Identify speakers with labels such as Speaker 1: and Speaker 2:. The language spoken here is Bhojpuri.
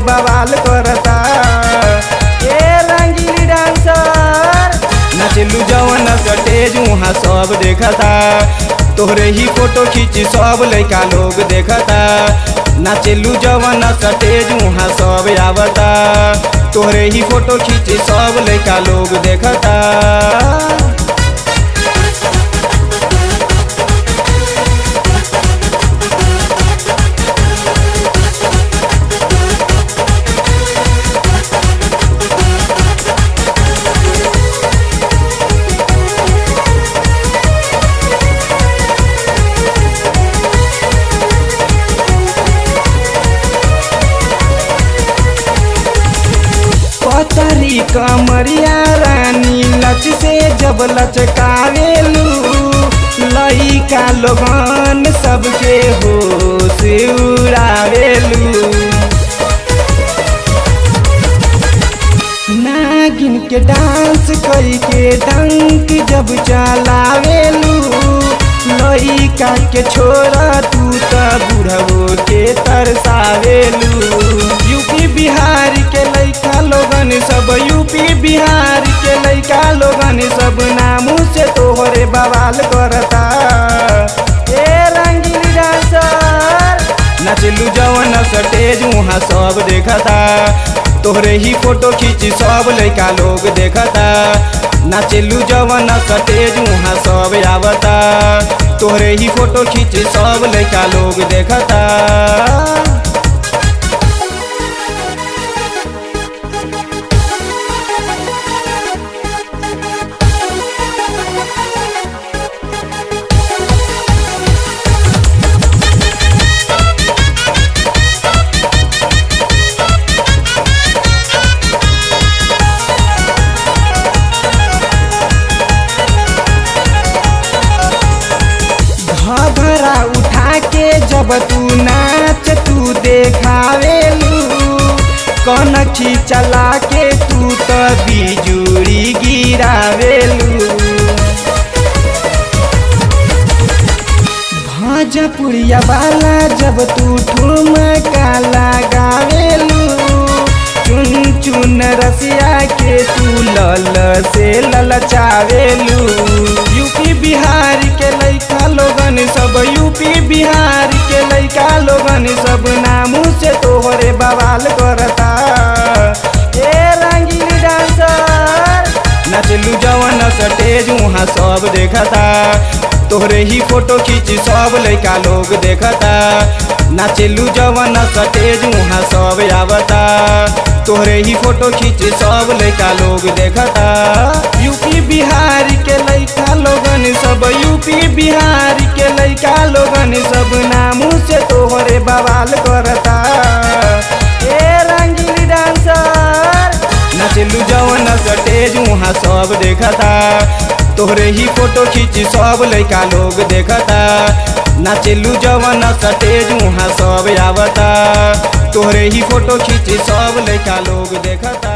Speaker 1: बवाल करता। ए रंगीली डांसर, नाचलू जवन स्टेज वहाँ सब देखता, तोहरे ही फोटो खींची सब लइका लोग देखता। नाचलू जवन स्टेज वहाँ सब आवता, तोहरे ही फोटो खींची सब लइका लोग देखता। पतरी कमरिया रानी लच से जब लचकावेलू, लइका लोगन सबके होश उड़ावेलू। नागिन के डांस कई के डंक जब चलावेलू, लइका के छोरा तू त बुढ़वो के तरसावेलू। यूपी बिहार के लइका लोगन सब, यूपी बिहार के लइका लोगन सब नामू से तोहरे बवाल करता। ए रंगीली डांसर, नाचलू जवन स्टेज वहाँ सब देखता, तोहरे ही फोटो खींची सब लइका लोग देखता। नाचलू जवन स्टेज वहाँ सब आवता, तोहरे ही फोटो खींची सब लइका लोग देखता। घघरा उठा के जब तू नाच तू देखावेलू, कनखी चला के तू त बिजुरी गिरावेलू। भोजपुरिया वाला जब तू ठुमका लगावेलू, चुन चुन रसिया के तू लल से ललचावेलू। यूपी बिहार के लइका लोगन सब, यूपी बिहार के लइका लोगन सब नामू से तोहरे बवाल करता। ए रंगीली डांसर, नाचलू जवन स्टेज वहाँ सब देखता, तोहरे ही फोटो खींची सब लइका लोग देखता। नाचलू जवन स्टेज वहाँ सब आवता, तोहरे ही फोटो खींची सब लइका लोग देखता। यूपी बिहार के लइका लोगन सब, यूपी बिहार के लइका लोगन सब नामू से तोहरे बवाल करता। ए रंगीली डांसर, नाचलू जवन स्टेज वहाँ सब देखता, तोहरे ही फोटो खींची सब लइका लोग देखता। नाचलू जवन स्टेज वहाँ सब आवता, तोहरे ही फोटो खींची सब लइका लोग देखता।